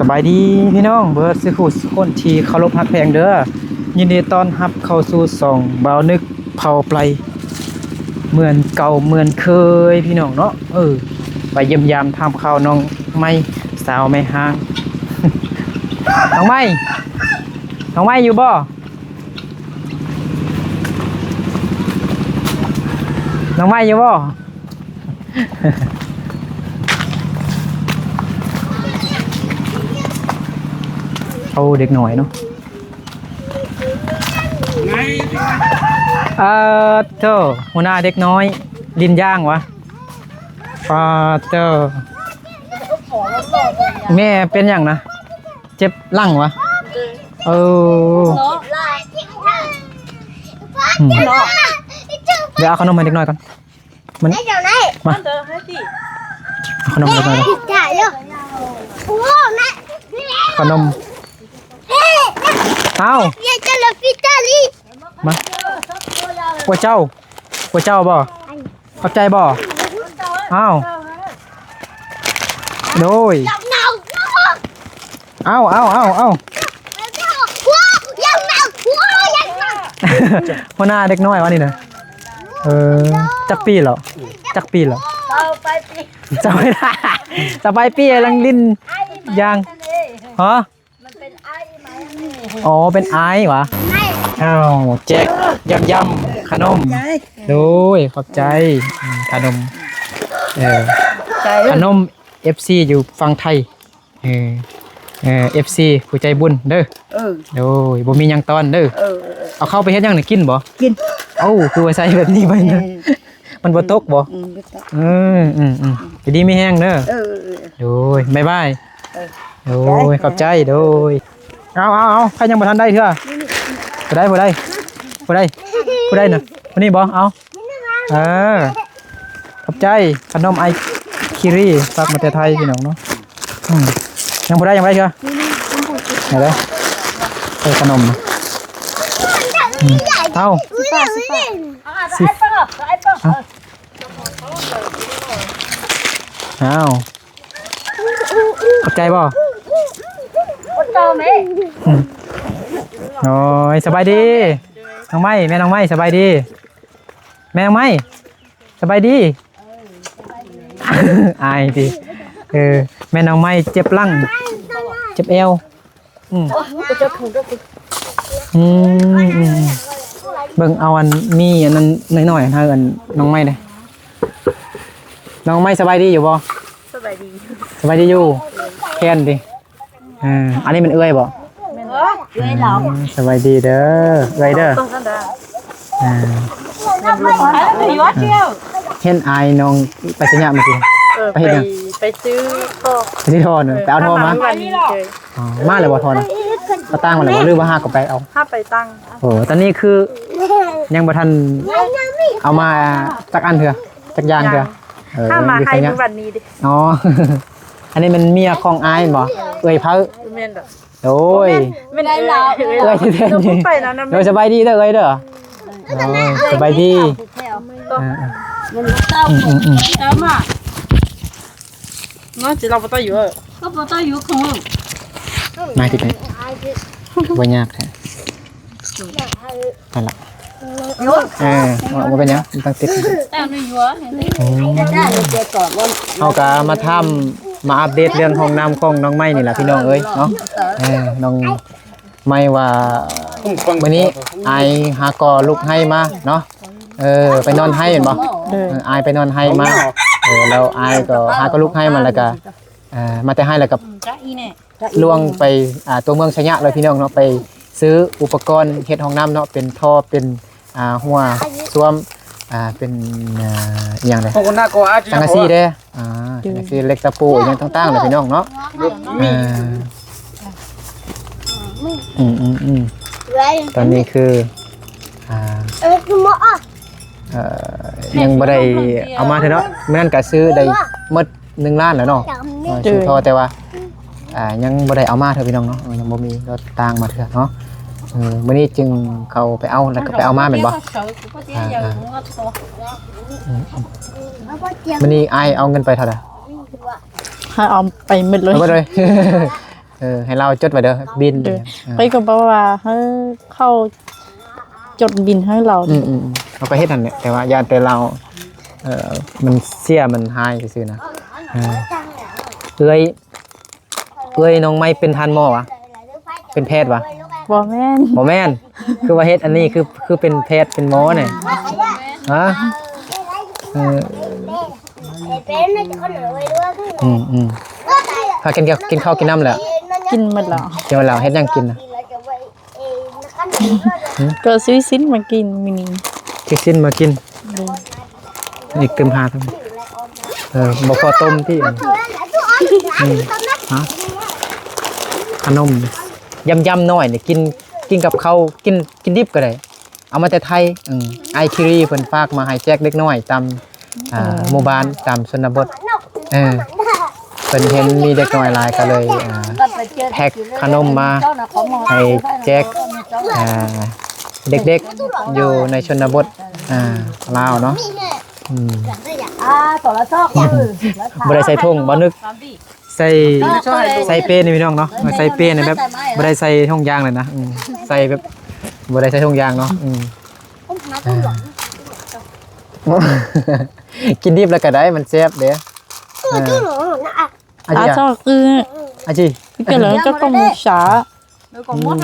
ສະບາຍດີພີ່ນ້ອງເບິດສູ່ຜູ້ສູ່ຄົນທີ່ເຄົາລົບຮັກແພງເດີ. ຍິນດີຕ້ອນຮັບເຂົ້າສູ່ຊ່ອງບ່າວນຶກເຜົ່າໄປ ເໝືອນເກົ່າເໝືອນເຄີຍພີ່ນ້ອງເນາະ. ເອີ ໄປຢ້ຽມຢາມຖາມຂ່າວນ້ອງໄມ້ ສາວໄມ້ຮ້າງ. ນ້ອງໄມ້ ນ້ອງໄມ້ຢູ່ບໍ່? ນ້ອງໄມ້ຢູ່ບໍ່? ໂອ້ ເດັກນ້ອຍເນາະ. ເອີ ໂທ້ ຫົວໜ້າເດັກນ້ອຍຫຼິ້ນຢາງຫວາ? ປາໂທ້ ແມ່ເປັນຫຍັງນະ? ເຈັບຫຼັງຫວາ? ເອີ ອືມ ດຽວເອົາຂະໜົມໃຫ້ເດັກນ້ອຍກ່ອນ. ມັນ ມາ ເອົາຂະໜົມໃຫ້ເດັກນ້ອຍກ່ອນ. ຂະໜົມ ເອົາ ມາ ໂອ້ເຈົ້າ ໂອ້ເຈົ້າບໍ່? ຂອບໃຈບໍ່? ອ້າວ ໂດຍ ເອົາ ເອົາ ເອົາ ເອົາ ຫົວໜ້າເດັກນ້ອຍວະນີ້ນະ. ເອີ ຈັກປີແລ້ວ? ຈັກປີແລ້ວ? ຊາວປາຍປີ ຊາວປາຍປີ ກຳລັງຫຼິ້ນຢາງ ຮະ? ມັນເປັນອ້າຍໄມ້ ອໍ ເປັນອ້າຍຫວາ? ອ້າຍ ອ້າວ ແຈກຢຳໆຂະໜົມ ໂດຍ ຂອບໃຈ ອືມ ຂະໜົມ ເອີ ຂະໜົມ ເອັຟຊີ ຢູ່ຝັ່ງໄທ ເອີ ເອີ ເອັຟຊີ ຜູ້ໃຈບຸນເດີ ເອີ ໂດຍ ບໍ່ມີຫຍັງຕ້ອນເດີ ເອີ ເອີ ເອີ ເອົາເຂົ້າໄປເຮັດຫຍັງນີ້ ກິນບໍ່? ກິນ ເອົ້າ ຄືວ່າໃສ່ແບບນີ້ໄປ ເອີ ມັນບໍ່ຕົກບໍ່? ອືມ ບໍ່ຕົກ ເອີ ເອີ ເອີ ຢູ່ດີມີແຮງເດີ ເອີ ເອີ ເອີ ໂດຍ ບາຍບາຍ ເອີ ໂດຍ ຂອບໃຈ ໂດຍ ເອົາ ເອົາ ເອົາ ໃຜຍັງບໍ່ທັນໄດ້ເທື່ອ ຜູ້ໃດ ຜູ້ໃດ ຜູ້ໃດ ຜູ້ໃດນະ ຜູ້ນີ້ບໍ່? ເອົາ ເອີ ຂອບໃຈ ຂະໜົມໄອຄິຣີ ຝາກມາແຕ່ໄທ ພີ່ນ້ອງເນາະ ອືມ ຍັງບໍ່ໄດ້ ຍັງບໍ່ໄດ້ເທື່ອ ນີ້ໆ ເອົາເດີ ເອີ ຂະໜົມ ອືມ ເອົາ ສິບ ສິບ ເອົາ ຂອບໃຈບໍ່? ໂອ້ຍ ສະບາຍດີ ນ້ອງໄມ້ ແມ່ນ້ອງໄມ້ ສະບາຍດີ ແມ່ນ້ອງໄມ້ ສະບາຍດີ ອາຍຕິ ເອີ ແມ່ນ້ອງໄມ້ເຈັບຫຼັງ ເຈັບແອວ ອືມ ອືມ ອືມ ເບິ່ງເອົາອັນ ມີອັນນັ້ນໜ້ອຍໆ ໃຫ້ອັນນ້ອງໄມ້ເດ້ ນ້ອງໄມ້ ສະບາຍດີຢູ່ບໍ່? ສະບາຍດີ ສະບາຍດີຢູ່ ແຄນຕິ ອ່າ ອັນນີ້ແມ່ນເອື້ອຍບໍ່? ແມ່ນເອື້ອຍລາວ ອືມ ສະບາຍດີເດີ ເອື້ອຍເດີ ອ່າ ເຫັນອ້າຍນ້ອງໄປໄສເນາະ ມື້ກີ້ ເອີ ໄປເຮັດຫຍັງ? ໄປ ໄປຊື້ທໍ່ ໄປຊື້ທໍ່ເນາະ ເອີ ໄປເອົາທໍ່ມາ ເອົາມາມື້ວານນີ້ເລີຍ ອໍ ມາແລ້ວບໍ່ ທໍ່ນະ? ເອົາຕັ້ງມາແລ້ວບໍ່ ຫຼືວ່າຫາກໍໄປເອົາ? ຫາໄປຕັ້ງ ໂອ້ ຕອນນີ້ຄືຍັງບໍ່ທັນເອົາມາຈັກອັນເທື່ອ ຈັກຢ່າງເທື່ອ ເອີ ຫາມາໃຫ້ມື້ວານນີ້ເດ້ ອໍ ອັນນີ້ແມ່ນເມຍຂອງອ້າຍແມ່ນບໍ່? ເອື້ອຍເພີ້ ແມ່ນດອກ ໂອ້ຍ ແມ່ນເອື້ອຍລາວ ເອື້ອຍແທ້ໆ ໂດຍ ສະບາຍດີເດີເອື້ອຍເດີ ໂດຍ ສະບາຍດີ ເອີ ອືມໆໆ ເອົາມາ ເນາະ ຊິລາວບໍ່ຕ້ອງຢູ່ ກໍບໍ່ຕ້ອງຢູ່ຂອງ ມາທີ່ໄປ ບໍ່ຍາກແທ້ ຫັ້ນລະ ເອີ ບໍ່ເປັນຫຍັງ ມັນຕ້ອງຕິດ ອືມ ເຮົາກະມາຖາມ ມາອັບເດດເລື່ອງຫ້ອງນ້ຳຂອງນ້ອງໄມ້ນີ້ລະ ພີ່ນ້ອງເອີຍເນາະ ເອີ ນ້ອງໄມ້ວ່າ ມື້ນີ້ອ້າຍຫາກໍລຸກໄຮ່ມາເນາະ ເອີ ໄປນອນໄຮ່ແມ່ນບໍ່? ເອີ ເອີ ອ້າຍໄປນອນໄຮ່ມາ ເອີ ແລ້ວອ້າຍກໍຫາກໍລຸກໄຮ່ມາ ແລ້ວກະ ເອີ ມາແຕ່ໄຮ່ແລ້ວກໍ ອືມ ລ່ວງໄປ ອ່າ ຕົວເມືອງໄຊຍະເລີຍພີ່ນ້ອງເນາະ ໄປຊື້ອຸປະກອນເຮັດຫ້ອງນ້ຳເນາະ ເປັນທໍ່ ເປັນ ອ່າ ຮົ້ວ ສ້ວມ ອ່າ ເປັນ ອ່າ ອີ່ຫຍັງເດ ສັງກະສີເດ້ ອ່າ ສັງກະສີ ເຫຼັກຕະປູ ອີ່ຫຍັງຕ່າງໆເນາະ ພີ່ນ້ອງເນາະ ອ່າ ອືມໆໆ ຕອນນີ້ຄື ອ່າ ເອີ ຍັງບໍ່ໄດ້ເອົາມາເທື່ອເນາະ ມື້ນັ້ນກະຊື້ໄດ້ໝົດ ໜຶ່ງລ້ານແລ້ວເນາະ ເອີ ຊື້ທໍ່ ແຕ່ວ່າ ອ່າ ຍັງບໍ່ໄດ້ເອົາມາເທື່ອພີ່ນ້ອງເນາະ ເອີ ຍັງບໍ່ມີລົດຕາງມາເທື່ອເນາະ ເອີ ມື້ນີ້ຈຶ່ງເຂົ້າໄປເອົາ ແລ້ວກໍໄປເອົາມາແມ່ນບໍ່? ອ່າ ອືມ ມື້ນີ້ອ້າຍເອົາເງິນໄປເທົ່າໃດ? ໃຫ້ເອົາໄປໝົດເລີຍ ເອົາໄປເລີຍ ເອີ ໃຫ້ລາວຈົດໄວ້ເດີ ບິນ ໂດຍ ເອີ ຂ້ອຍກໍບອກວ່າໃຫ້ເຂົາຈົດບິນໃຫ້ລາວ ອືມໆ ເຮົາກໍເຮັດຫັ້ນແຫຼະ ແຕ່ວ່າຢ້ານແຕ່ລາວ ເອີ ມັນເສຍມັນຫາຍຊື່ໆນະ ເອີ ເອື້ອຍ ເອື້ອຍນ້ອງໄມ້ເປັນທ່ານໝໍຫວາ? ເປັນແພດຫວາ? ບໍ່ແມ່ນ ບໍ່ແມ່ນ ຄືວ່າເຮັດອັນນີ້ ຄື ຄືເປັນແພດເປັນໝໍນີ້ ຮະ? ເອີ ອືມໆ ພາກັນກິນ ກິນເຂົ້າກິນນ້ຳແລ້ວ? ກິນໝົດແລ້ວ ກິນໝົດແລ້ວ ເຮັດຫຍັງກິນນະ? ຫືມ? ກໍຊື້ຊີ້ນມາກິນມື້ນີ້ ຊື້ຊີ້ນມາກິນ ໂດຍ ອີກຕື່ມຫາ ເອີ ບໍ່ພໍຕົ້ມຕິ ອືມ ຮະ? ຂະໜົມ ຢຳໆໜ້ອຍນີ້ ກິນ ກິນກັບເຂົ້າ ກິນ ກິນດິບກໍໄດ້ ເອົາມາແຕ່ໄທ ອືມ ອ້າຍຄີຣີເພິ່ນຝາກມາໃຫ້ແຈກເດັກນ້ອຍຕາມ ອ່າ ເອີ ໝູ່ບ້ານຕາມຊົນນະບົດ ເອີ ເພິ່ນເຫັນມີເດັກນ້ອຍຫຼາຍກໍເລີຍ ອ່າ ແພັກຂະໜົມມາໃຫ້ແຈກ ອ່າ ເດັກໆຢູ່ໃນຊົນນະບົດ ອ່າ ລາວເນາະ ອືມ ອ່າ ບໍ່ໄດ້ໃສ່ຖົງ ບໍ່ນຶກ ໃສ່ ໃສ່ເປ້ນີ້ພີ່ນ້ອງເນາະ ໃສ່ເປ້ນີ້ແບບບໍ່ໄດ້ໃສ່ຖົງຢາງເລີຍນະ ອືມ ໃສ່ແບບບໍ່ໄດ້ໃສ່ຖົງຢາງເນາະ ອືມ ອ່າ ກິນດິບແລ້ວກໍໄດ້ ມັນແຊບເດ້ ເອີ ອາ ອາ ຊອກຄື ອາຈີ ກໍແລ້ວກໍຕ້ອງມີສາ ອືມ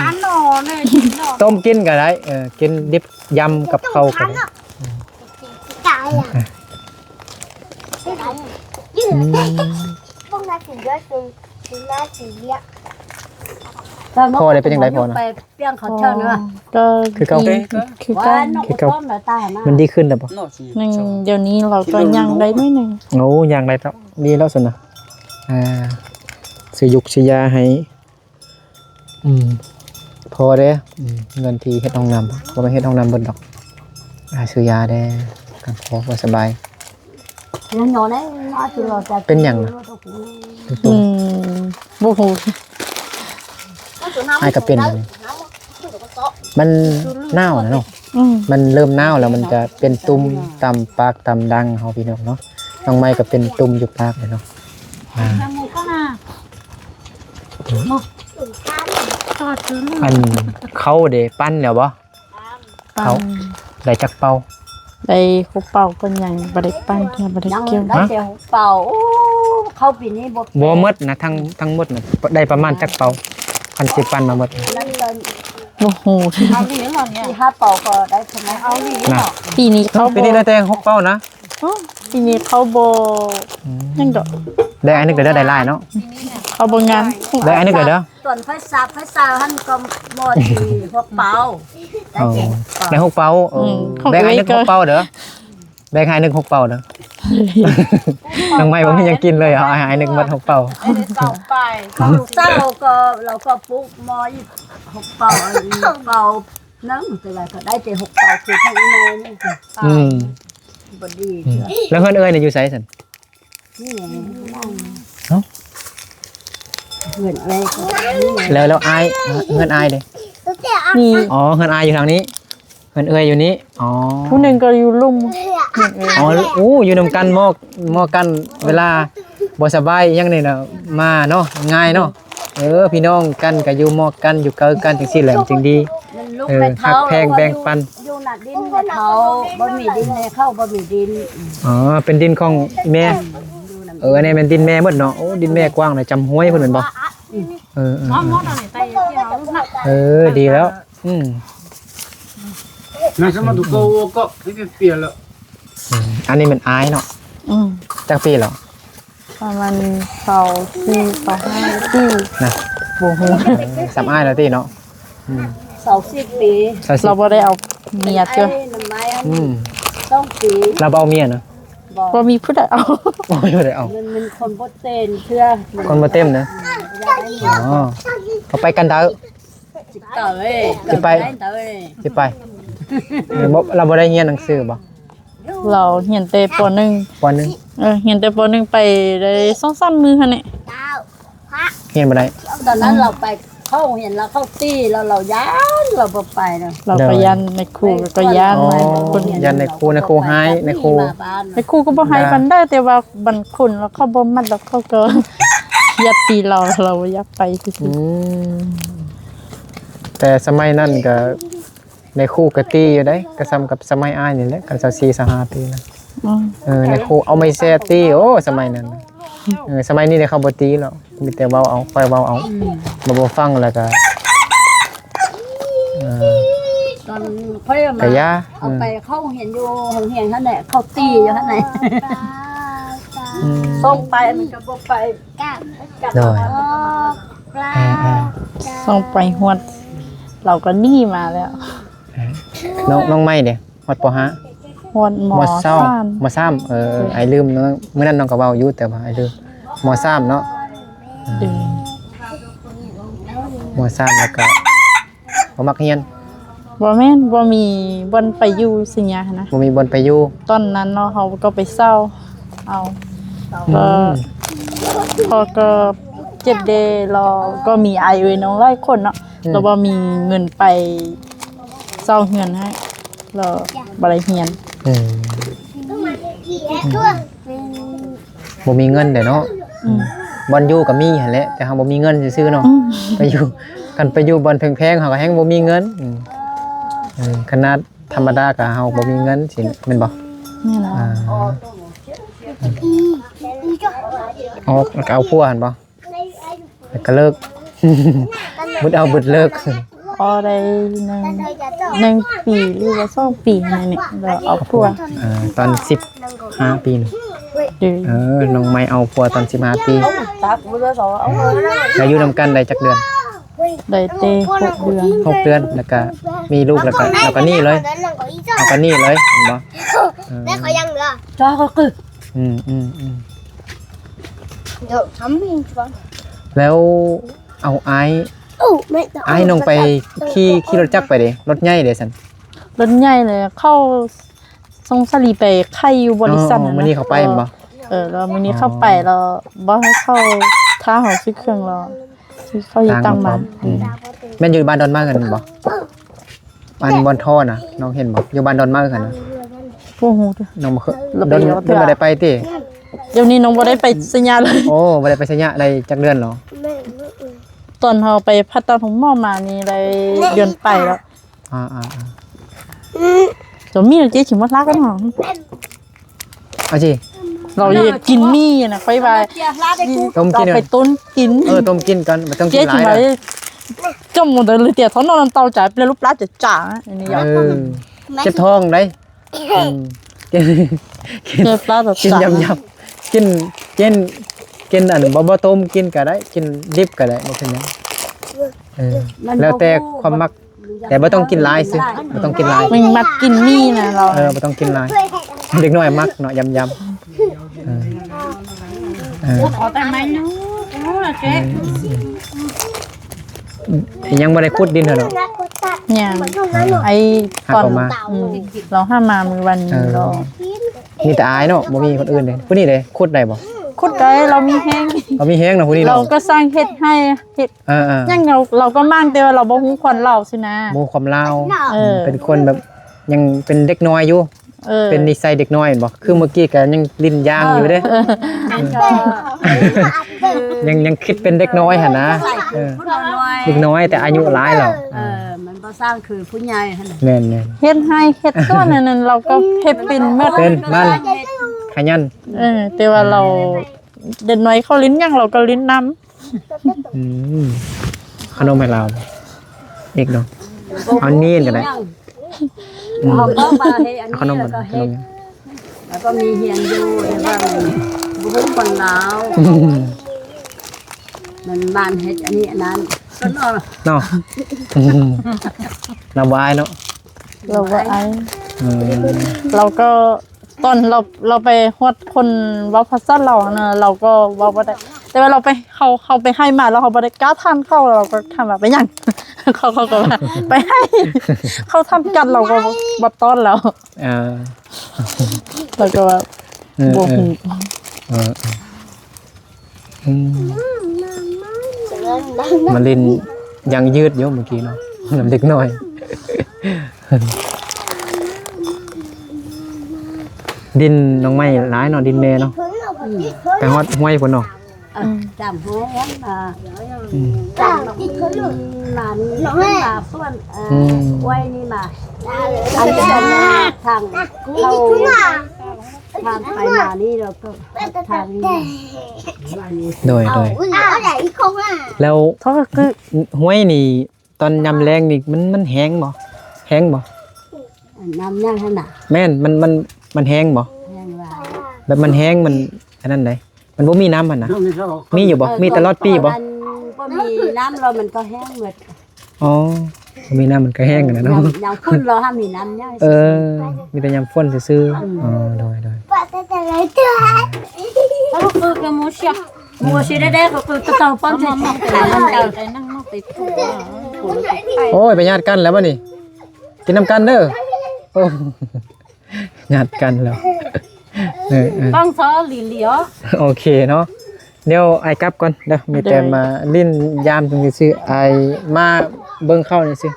ຕົ້ມກິນກໍໄດ້ ເອີ ກິນດິບ ຢຳກັບເຂົ້າກໍໄດ້ ອືມ ພໍ່ໄດ້ເປັນຈັ່ງໃດພໍ່ນະ? ປ່ຽງເຂົາເຈົ້າເນາະ ກໍຄືເກົ່າ ຄືເກົ່າ ຄືເກົ່າ ມັນດີຂຶ້ນແລ້ວບໍ່? ໜຶ່ງ ດຽວນີ້ລາວກໍຍ່າງໄດ້ໜ້ອຍໜຶ່ງ ໂອ້ ຍ່າງໄດ້ແລ້ວ ດີແລ້ວຊັ້ນນະ ອ່າ ຊື້ຍຸກຊື້ຢາໃຫ້ ອືມ ພໍເດ້ ອືມ ເງິນທີ່ເຮັດຫ້ອງນ້ຳ ບໍ່ແມ່ນເຮັດຫ້ອງນ້ຳເບິດດອກ ອ່າ ຊື້ຢາແດ່ ກັນຄໍບໍ່ສະບາຍ ເປັນຫຍັງນະ? ອືມ ບໍ່ຮູ້ ອ້າຍກໍເປັນ ມັນໜາວແລ້ວເນາະ ອືມ ມັນເລີ່ມໜາວແລ້ວ ມັນຈະເປັນຕຸ່ມຕາມປາກຕາມດັງເຮົາ ພີ່ນ້ອງເນາະ ນ້ອງໄມ້ກໍເປັນຕຸ່ມຢູ່ປາກແລ້ວເນາະ ອ່າ ອັນເຂົ້າເດ ປັ່ນແລ້ວບໍ່? ເຂົ້າ ໄດ້ຈັກເປົາ? ໄດ້ຫົກເປົາກໍຍັງບໍ່ໄດ້ປັ່ນເທື່ອ ບໍ່ໄດ້ກ່ຽວ ໄດ້ແຕ່ຫົກເປົາ ໂອ້ ເຂົ້າປີນີ້ບໍ່ ບໍ່ໝົດນະ ທັງ ທັງໝົດນະ ໄດ້ປະມານຈັກເປົາ? ຄັນຊິປັ່ນມາໝົດ ບໍ່ຮູ້ ສີ່ຫ້າເປົາກໍໄດ້ ເອົາອີ່ຫຼີເນາະ ປີນີ້ເຂົ້າ ປີນີ້ໄດ້ແຕ່ຫົກເປົານະ ໂອ້ ປີນີ້ເຂົ້າບໍ່ ອືມ ຍັງດອກ ໄດ້ອັນໜຶ່ງກໍໄດ້ຫຼາຍເນາະ ເຂົ້າບໍ່ງາມ ໄດ້ອັນໜຶ່ງກໍໄດ້ ຕອນໄຟສາກໄຟສາກຫັ້ນກໍໝົດຫົກເປົາ ໄດ້ຫົກເປົາ ເອີ ອືມ ແບ່ງໃຫ້ໜຶ່ງຫົກເປົາເດີ ແບ່ງໃຫ້ໜຶ່ງຫົກເປົາເດີ ນ້ອງໄມ້ບໍ່ມີຫຍັງກິນເລີຍ ເອົາໃຫ້ໜຶ່ງໝົດຫົກເປົາ ເກົ້າປາຍ ເກົ້າເຕົ້າກໍ ລາວກໍປຸກໝໍອີກຫົກເປົາ ເປົາ ໜຶ່ງ ແຕ່ວ່າກໍໄດ້ແຕ່ຫົກເປົາ ຄືທາງນ້ອຍນີ້ ອືມ ບໍ່ດີ ອືມ ແລ້ວເຮືອນເອື້ອຍນີ້ຢູ່ໃສຊັ້ນ? ນີ້ແຫຼະ ເອົ້າ ເຮືອນເອື້ອຍກໍ ແລ້ວ ແລ້ວອ້າຍ ເຮືອນອ້າຍເດ? ນີ້ ອໍ ເຮືອນອ້າຍຢູ່ທາງນີ້ ເຮືອນເອື້ອຍຢູ່ນີ້ ອໍ ຜູ້ໜຶ່ງກໍຢູ່ລຸ່ມ ເຮືອນເອື້ອຍ ອໍ ໂອ້ ຢູ່ນຳກັນ ໝໍ້ ໝໍ້ກັນ ເວລາບໍ່ສະບາຍອີ່ຫຍັງນີ້ນະ ມາເນາະ ງ່າຍເນາະ ເອີ ພີ່ນ້ອງກັນກໍຢູ່ໝໍ້ກັນ ຢູ່ໃກ້ກັນ ຈັ່ງຊີ້ແຫຼະ ມັນຈຶ່ງດີ ມັນລູກ ເອີ ແມ່ເຖົ້າ ຮັກແພງແບ່ງປັນ ຢູ່ນະດິນແມ່ເຖົ້າ ບໍ່ມີດິນໃຫ້ເຂົາ ບໍ່ມີດິນ ອໍ ເປັນດິນຂອງແມ່ ເອີ ອັນນີ້ແມ່ນດິນແມ່ໝົດເນາະ ໂອ້ ດິນແມ່ກວ້າງຫຼາຍ ຈຳຫ້ວຍພຸ້ນແມ່ນບໍ່? ເອີ ເອີ ເອີ ດີແລ້ວ ອືມ ອືມ ອັນນີ້ແມ່ນອ້າຍເນາະ ອືມ ຈັກປີແລ້ວ? ປະມານຊາວສີ່ ຊາວຫ້າປີນະ ບໍ່ຮູ້ ເອີ ສ່ຳອ້າຍແລ້ວຕິເນາະ ອືມ ຊາວສີ່ປີ ຊາວສີ່ ລາວບໍ່ໄດ້ເອົາເມຍເທື່ອ ອືມ ສອງປີ ລາວບໍ່ເອົາເມຍນະ ບໍ່ ບໍ່ມີຜູ້ໃດເອົາ ບໍ່ມີຜູ້ໃດເອົາ ມັນ ມັນຄົນບໍ່ເຕັມເທື່ອ ຄົນບໍ່ເຕັມນະ ອໍ ເຂົາໄປກັນເດີ ຊິໄປ ຊິໄປ ຊິໄປ ເອີ ບໍ່ ລາວບໍ່ໄດ້ຮຽນໜັງສືບໍ່? ລາວຮຽນແຕ່ ປໍໜຶ່ງ ປໍໜຶ່ງ ເອີ ຮຽນແຕ່ ປໍໜຶ່ງ ໄປໄດ້ສອງສາມມື້ຫັ້ນແຫຼະ ຮຽນບໍ່ໄດ້ ຕອນນັ້ນລາວໄປເຂົ້າໂຮງຮຽນ ລາວເຂົ້າຕີ ລາວ ລາວຢ້ານ ລາວບໍ່ໄປນະ ລາວກໍຢ້ານນາຍຄູ ກໍຢ້ານ ອໍ ຄົນ ຢ້ານນາຍຄູ ນາຍຄູຮ້າຍ ນາຍຄູ ນາຍຄູກໍບໍ່ຮ້າຍປານໃດ ແຕ່ວ່າບາງຄົນລາວເຂົາບໍ່ມັກ ລາວເຂົາກໍ ຢາກຕີລາວ ລາວບໍ່ຢາກໄປຊື່ໆ. ອືມ ແຕ່ສະໄໝນັ້ນກະ ແມ່ຄູກະຕີຢູ່ເດ້ ກະສ່ຳກັບສະໄໝອ້າຍນີ້ແຫຼະ ຄັນຊາວສີ່ ຊາວຫ້າປີນັ້ນ. ອືມ ເອີ ແມ່ຄູເອົາໄມ້ແຊຕີ ໂອ້ ສະໄໝນັ້ນ. ເອີ ສະໄໝນີ້ເດ້ເຂົາບໍ່ຕີແລ້ວ ມີແຕ່ເວົ້າເອົາ ຂ້ອຍເວົ້າເອົາ ອືມ ບໍ່ ບໍ່ຟັງແລ້ວກະ ເອີ ຕອນຂ້ອຍມາ ກະຢ່າ ເອົາໄປ ອືມ ເຂົ້າໂຮງຮຽນຢູ່ໂຮງຮຽນຫັ້ນແຫຼະ ເຂົາຕີຢູ່ຫັ້ນແຫຼະ. ອືມ ສົ່ງໄປມັນກະບໍ່ໄປ ໂດຍ ເອີໆ ສົ່ງໄປຮອດ ລາວກະໜີມາແລ້ວ. ເອີ ນ້ອງ ນ້ອງໄມ້ເດ ຮອດ ປໍຫ້າ ຮອດ ມໍ ມໍສາມ ມໍສາມ ເອີ ເອີ ອ້າຍລືມເນາະ ມື້ນັ້ນນ້ອງກະເວົ້າຢູ່ ແຕ່ວ່າອ້າຍລືມ ມໍສາມເນາະ. ໂດຍ ມໍສາມ ແລ້ວກະບໍ່ມັກຮຽນ ບໍ່ແມ່ນ ບໍ່ມີບ່ອນໄປຢູ່ ຊີ້ນະ ບໍ່ມີບ່ອນໄປຢູ່ ຕອນນັ້ນເນາະ ເຮົາກະໄປເຊົ່າເອົາ ອືມ ກະ ພໍກະເຈັບເດ ລາວກະມີອ້າຍເອື້ອຍນ້ອງຫຼາຍຄົນເນາະ ອືມ ລາວບໍ່ມີເງິນໄປເຊົ່າເຮືອນໃຫ້ ລາວບໍ່ໄດ້ຮຽນ. ອືມ ອືມ ບໍ່ມີເງິນເດ້ເນາະ. ອືມ ບ່ອນຢູ່ກະມີຫັ້ນແຫຼະ ແຕ່ເຮົາບໍ່ມີເງິນຊື່ໆເນາະ. ອືມ ໄປຢູ່ ຄັນໄປຢູ່ບ່ອນແພງໆ ເຮົາກະແຮ່ງບໍ່ມີເງິນ. ອືມ ເອີ ຂະໜາດທຳມະດາກະເຮົາບໍ່ມີເງິນຊີ້ ແມ່ນບໍ່? ແມ່ນແລ້ວ. ອາ ອອກແລ້ວກະເອົາຜົວຫັ້ນບໍ່? ແລ້ວກະເລີກ ບຶດເອົາບຶດເລີກ. ພໍໄດ້ໜຶ່ງ ໜຶ່ງປີ ຫຼືວ່າສອງປີຫັ້ນແຫຼະ ແລ້ວເອົາຜົວ. ເອີ ຕອນສິບຫ້າປີນີ້ ເອີ ນ້ອງໄມ້ເອົາຜົວຕອນສິບຫ້າປີ. ແລ້ວຢູ່ນຳກັນໄດ້ຈັກເດືອນ? ໄດ້ແຕ່ຫົກເດືອນ ຫົກເດືອນ ແລ້ວກະມີລູກ ແລ້ວກະ ແລ້ວກະໜີເລີຍ ແລ້ວກະໜີເລີຍ ແມ່ນບໍ່? ເອີ ອືມ ອືມ ອືມ ແລ້ວ ເອົາ ອ້າຍ ອ້າຍນ້ອງໄປຂີ່ ຂີ່ລົດຈັກໄປເດ ລົດໃຫຍ່ເດຊັ້ນ? ລົດໃຫຍ່ເລີຍ ເຂົາສົ່ງສາລີໄປໄຂຢູ່ບໍລິສັດ. ອໍ ມື້ນີ້ເຂົາໄປແມ່ນບໍ່? ເອີ ແລ້ວມື້ນີ້ເຂົາໄປ ອໍ ແລ້ວບໍ່ໃຫ້ເຂົາ ຖ້າເຮົາຊື້ເຄື່ອງ ແລ້ວຊື້ເຂົ້າຢູ່ຕ່າງບ້ານ. ອືມ ແມ່ນຢູ່ບ້ານດອນມາກຫັ້ນບໍ່? ອັນບ່ອນທໍ່ນະ ນ້ອງເຫັນບໍ່? ຢູ່ບ້ານດອນມາກຫັ້ນນະ. ບໍ່ຮູ້ເດີ ນ້ອງບໍ່ເຄີຍ ດອນ ດອນບໍ່ໄດ້ໄປຕິ? ດຽວນີ້ນ້ອງບໍ່ໄດ້ໄປໄຊຍະເລີຍ. ໂອ້ ບໍ່ໄດ້ໄປໄຊຍະໄດ້ຈັກເດືອນແລ້ວ? ຕອນເຮົາໄປຜ່າຕັດໂຮງໝໍມານີ້ໄດ້ເດືອນປາຍແລ້ວ. ອ່າໆໆ ໂຕມີເຈຊິມາລາກັນຫອມ. ເອົາຊິ ລາວຢາກກິນໝີ່ນະ ຂ້ອຍວ່າ ຕົ້ມກິນ ລາວໄປຕົ້ມກິນ. ເອີ ຕົ້ມກິນກ່ອນ ບໍ່ຕ້ອງກິນຫຼາຍ. ເຈຊິມາ ເອີ ຈົມໝົດເລີຍ ເຕຍທ້ອງນອນນ້ຳເຕົ້າຈ່າຍ ແປຮູບປາຈະຈ່າ ອັນນີ້. ເອີ ເຈັບທ້ອງໄດ໋. ອືມ ກິນ ກິນ ກິນຢຳໆ ກິນ ກິນ ກິນອັນບໍ່ ບໍ່ຕົ້ມກິນກະໄດ້ ກິນດິບກະໄດ້ ບໍ່ເປັນຫຍັງ. ເອີ ແລ້ວແຕ່ຄວາມມັກ ແຕ່ບໍ່ຕ້ອງກິນຫຼາຍຊື່ ບໍ່ຕ້ອງກິນຫຼາຍ. ມັນມັກກິນໝີ່ນະລາວ. ເອີ ບໍ່ຕ້ອງກິນຫຼາຍ ເດັກນ້ອຍມັກເນາະ ຢຳໆ. ເອີ ເອີ ຂໍແຕ່ໄມ້ໜຶ່ງ ໂອ້ ເຈັບ. ຍັງບໍ່ໄດ້ຂຸດດິນເທື່ອເນາະ. ຍັງ ອ້າຍ ຫາ ຕອນ ເອົາມາ ອືມ ລາວຫາມາມື້ວານນີ້. ເອີ ລາວ ມີແຕ່ອ້າຍເນາະ ບໍ່ມີຄົນອື່ນເດ້. ຜູ້ນີ້ເດ້ ຂຸດໄດ້ບໍ່? ຂຸດໄດ້ ລາວມີແຮງ ລາວມີແຮງເນາະ ຜູ້ນີ້ເນາະ. ລາວກະຊ່າງເຮັດໄຮ່ ເຮັດ ເອີໆ ຫຍັງ ລາວ ລາວກະໝັ້ນ ແຕ່ວ່າລາວບໍ່ຮູ້ຄວາມລາວຊີ້ນະ. ບໍ່ຮູ້ຄວາມລາວ. ເອີ ເປັນຄົນແບບ ຍັງເປັນເດັກນ້ອຍຢູ່. ເອີ ເປັນນິໄສເດັກນ້ອຍແມ່ນບໍ່? ຄືມື້ກີ້ກະຍັງຫຼິ້ນຢາງຢູ່ເດ້. ເອີ ຍັງ ຍັງຄິດເປັນເດັກນ້ອຍຫັ້ນນະ. ເອີ ເດັກນ້ອຍແຕ່ອາຍຸຫຼາຍແລ້ວ. ເອີ ມັນບໍ່ຊ່າງຄືຜູ້ໃຫຍ່ຫັ້ນ. ແມ່ນໆ ເຮັດໄຮ່ເຮັດສວນອັນນັ້ນ ລາວກະເຮັດເປັນໝົດ. ເປັນ ໝັ້ນ ຂະຫຍັນ. ເອີ ແຕ່ວ່າລາວ ເດັກນ້ອຍເຂົາຫຼິ້ນຫຍັງ ລາວກະຫຼິ້ນນຳ. ອືມ ຂະໜົມໃຫ້ລາວອີກເນາະ. ເອົານີ້ກະໄດ້. ອືມ ເອົາຂະໜົມ ຂະໜົມ ແລ້ວກະມີຮຽນຢູ່ ແຕ່ວ່າມັນບໍ່ຮູ້ຄົນລາວ. ມັນບ້ານເຮັດອັນນີ້ອັນນັ້ນ ເນາະ. ລາວບໍ່ອາຍເນາະ. ລາວບໍ່ອາຍ. ອືມ ລາວກະ ຕອນລາວ ລາວໄປຮອດຄົນເວົ້າພາສາລາວຫັ້ນນະ ລາວກະເວົ້າບໍ່ໄດ້. ແຕ່ວ່າລາວໄປ ເຮົາ ເຮົາໄປໄຮ່ມາແລ້ວ ເຮົາບໍ່ໄດ້ກ້າຖາມເຂົາ ລາວກະຖາມວ່າໄປຫຍັງ. ເຂົາ ເຂົາກະວ່າໄປໄຮ່. ເຂົາຖາມກັດ ລາວກະບໍ່ຕ້ອນແລ້ວ. ເອີ ລາວກະວ່າ ເອີ ບໍ່ຮູ້. ເອີ ເອີ ອືມ ມາຫຼິ້ນຢາງຢືດຢູ່ມື້ກີ້ເນາະ ນຳເດັກນ້ອຍ. ດິນນ້ອງໄມ້ຫຼາຍເນາະ ດິນແມ່ເນາະ. ອືມ ໄປຮອດຫ້ວຍພຸ້ນເນາະ. ເອີ ອືມ ຈຳຫົວແຮງມາ ອືມ ຈຳມານີ້ມານີ້ມາສວນ ເອີ ອືມ ອວຍນີ້ມາ ອັນນີ້ກໍມາທາງເຂົ້າ ທາງໄປມານີ້ ແລ້ວກໍທາງນີ້ ໂດຍ ໂດຍ ແລ້ວຫ້ວຍນີ້ ຕອນຍາມແລ້ງນີ້ ມັນ ມັນແຫ້ງບໍ່? ແຫ້ງບໍ່? ນ້ຳຫຍັງຫັ້ນນະ? ແມ່ນ ມັນ ມັນ ມັນແຫ້ງບໍ່? ແຫ້ງວ່າ ແບບມັນແຫ້ງ ມັນອັນນັ້ນໃດ໋ ມັນບໍ່ມີນ້ຳຫັ້ນນະ ມີຢູ່ບໍ່? ເອີ ມີຕະຫຼອດປີບໍ່? ຕອນນັ້ນບໍ່ມີນ້ຳ ແລ້ວມັນກໍແຫ້ງໝົດ. ອໍ ບໍ່ມີນ້ຳມັນກໍແຫ້ງຫັ້ນນະເນາະ. ຍາມ ຍາມຝົນລາວຫາມີນ້ຳໃຫຍ່ ເອີ ມີແຕ່ຍາມຝົນຊື່ໆ. ອືມ ອໍ ໂດຍ ໂດຍ. ໂອ້ຍ ໄປຍາດກັນແລ້ວບັດນີ້ ກິນນຳກັນເດີ. ໂອ້ ຍາດກັນແລ້ວ ເອີໆ ຕັ້ງສາຫຼີຫຼຽວ. ໂອເຄເນາະ ດຽວອ້າຍກັບກ່ອນເດີ ມີແຕ່ ໂດຍ ມາຫຼິ້ນຢາມຊື່ໆ ອ້າຍມາເບິ່ງເຂົ້ານີ້ຊື່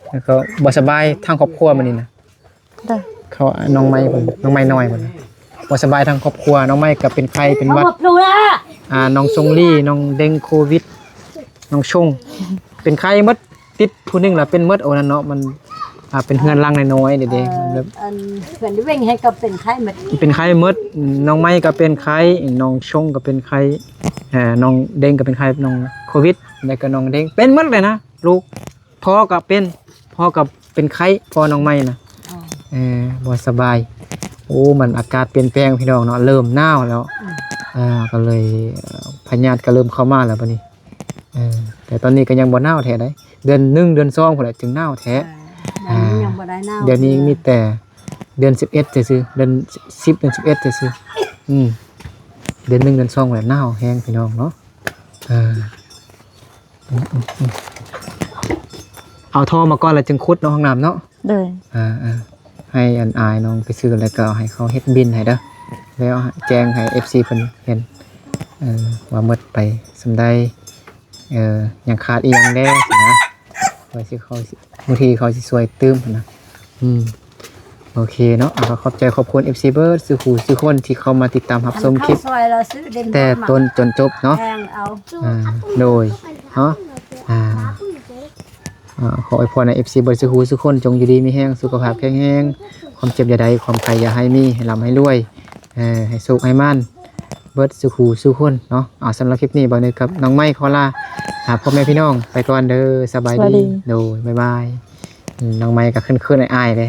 ແລ້ວກໍບໍ່ສະບາຍທັງຄອບຄົວມື້ນີ້ນະ. ເຂົານ້ອງໄມ້ເພິ່ນ ນ້ອງໄມ້ນ້ອຍເພິ່ນ ບໍ່ສະບາຍທັງຄອບຄົວ. ນ້ອງໄມ້ກໍເປັນໄຂ້ເປັນຫວັດ ອ່າ ນ້ອງຊົງລີ ນ້ອງເດັງໂຄວິດ ນ້ອງຊົງ ເປັນໄຂ້ໝົດ ຕິດຜູ້ໜຶ່ງລະເປັນໝົດ. ໂອ ນັ້ນເນາະ ມັນ ອ່າ ເປັນເຮືອນຫຼັງນ້ອຍໆເດ້ ເອີ ແບບ ອັນເພື່ອນເວັງໃຫ້ກໍເປັນໄຂ້ໝົດ ເປັນໄຂ້ໝົດ. ນ້ອງໄມ້ກໍເປັນໄຂ້ ນ້ອງຊົງກໍເປັນໄຂ້ ເອີ ນ້ອງເດັງກໍເປັນໄຂ້ ນ້ອງໂຄວິດ ແລ້ວກໍນ້ອງເດັງເປັນໝົດເລີຍນະ ລູກ. ພໍ່ກໍເປັນ ພໍ່ກໍເປັນໄຂ້ ພໍ່ນ້ອງໄມ້ນະ ອໍ ເອີ ບໍ່ສະບາຍ. ໂອ້ ມັນອາກາດປ່ຽນແປງພີ່ນ້ອງເນາະ ເລີ່ມໜາວແລ້ວ ອືມ ອ່າ ກໍເລີຍ ເອີ ພະຍາດກໍເລີ່ມເຂົ້າມາແລ້ວບັດນີ້. ເອີ ແຕ່ຕອນນີ້ກໍຍັງບໍ່ໜາວແທ້ໃດ໋ ເດືອນໜຶ່ງເດືອນສອງພຸ້ນແຫຼະຈຶ່ງໜາວແທ້. ເອີ ດຽວນີ້ຍັງບໍ່ໄດ້ໜາວ ດຽວນີ້ມີແຕ່ເດືອນສິບເອັດຊື່ໆ ເດືອນສິບ ເດືອນສິບເອັດຊື່ໆ. ອືມ ເດືອນໜຶ່ງເດືອນສອງພຸ້ນແຫຼະໜາວແຮງພີ່ນ້ອງເນາະ. ເອີ ອືມໆໆ ເອົາທໍ່ມາກ່ອນແລ້ວຈຶ່ງຂຸດເນາະ ຫ້ອງນ້ຳເນາະ. ໂດຍ ອ່າໆ ໃຫ້ອັນອ້າຍນ້ອງໄປຊື້ ແລ້ວກໍໃຫ້ເຂົາເຮັດບິນໃຫ້ເດີ ແລ້ວແຈ້ງໃຫ້ເອັຟຊີເພິ່ນເຫັນ ເອີ ວ່າໝົດໄປສ່ຳໃດ ເອີ ຍັງຂາດອີ່ຫຍັງແດ່ຊີ້ນະ ວ່າຊິເຂົາ ບາງທີເຂົາຊິຊ່ວຍຕື່ມຫັ້ນນະ. ອືມ ໂອເຄເນາະ ກໍຂອບໃຈຂອບຄຸນເອັຟຊີເບິດສູ່ຜູ້ສູ່ຄົນທີ່ເຂົ້າມາຕິດຕາມຮັບຊົມຄລິບ ແຕ່ຕົ້ນຈົນຈົບເນາະ. ອ່າ ໂດຍເນາະ ອ່າ ອ່າ ຂໍອວຍພອນໃຫ້ເອັຟຊີເບິດສູ່ຜູ້ສູ່ຄົນ ຈົ່ງຢູ່ດີມີແຮງ ສຸຂະພາບແຂງແຮງ ຄວາມເຈັບຢ່າໄດ້ ຄວາມໄຂ້ຢ່າໃຫ້ມີ ໃຫ້ລ່ຳໃຫ້ລວຍ ເອີ ໃຫ້ໂຊກໃຫ້ໝານເບິດສູ່ຜູ້ສູ່ຄົນເນາະ. ເອົາ ສຳລັບຄລິບນີ້ ບ່າວໜຶ່ງກັບນ້ອງໄມ້ຂໍລາ ອ່າ ພໍ່ແມ່ພີ່ນ້ອງໄປກ່ອນເດີ ສະບາຍດີ ສະບາຍດີ ໂດຍ ບາຍບາຍ. ອືມ ນ້ອງໄມ້ກໍເຂີນໆ ອາຍໆເດ້.